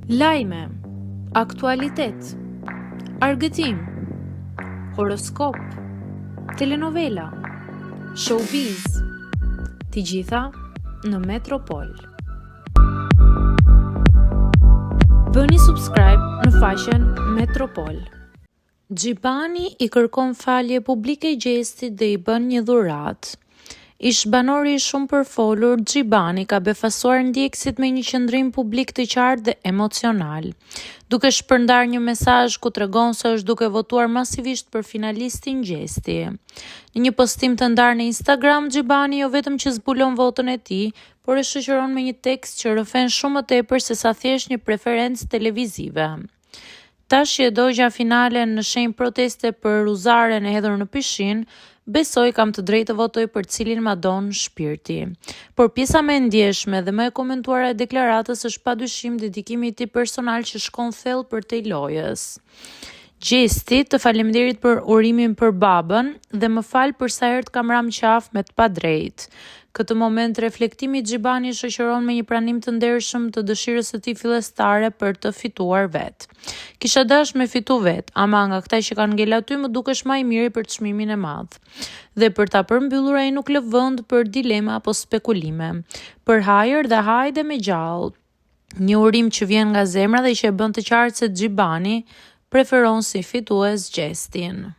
Lajme, aktualitet, argëtim, horoskop, telenovela, showbiz, të gjitha në Metropol. Bëni subscribe në faqen Metropol. Xhibani i kërkon falje publike Gjestit dhe i bën një dhuratë. Ish-banori i shumëpërfolur, Xhibani ka befasuar ndjekësit me një qëndrim publik të qartë dhe emocional, duke shpërndarë një mesazh ku tregon se është duke votuar masivisht për finalistin Gjesti. Në një postim të ndarë në Instagram, Xhibani jo vetëm që zbulon votën e tij, por e shoqëron me një tekst që rrëfen shumë më tepër sesa thjesht një preferencë televizive. Tash që e dogja finalen në shenjë proteste për rruzaren e hedhur në pishinë, besoj kam të drejtë të votoj për cilin ma don shpirti. Por pjesa më e ndjeshme dhe më e komentuara e deklaratës është padyshim dedikimi i tij personal që shkon thellë përtej lojës. Gjesti, të faleminderit për urimin për babën dhe më fal për sa herë të kam ra m'qafë me të padrejtë. Këtë moment reflektimi Xhibani e shoqëron me një pranim të ndershëm të dëshirës së tij fillestare për të fituar vetë. Kisha dashtë me fitu vetë, ama nga këta që kanë ngel aty më dukesh ma i miri për çmimin e madh. Dhe për ta përmbyllur ai nuk lë vend për dilema apo spekulime. Për hajër dhe hajde me gjallë. Një urim që vjen nga zemra dhe që e bën të qartë se Xhibani preferon si fitues Gjestin.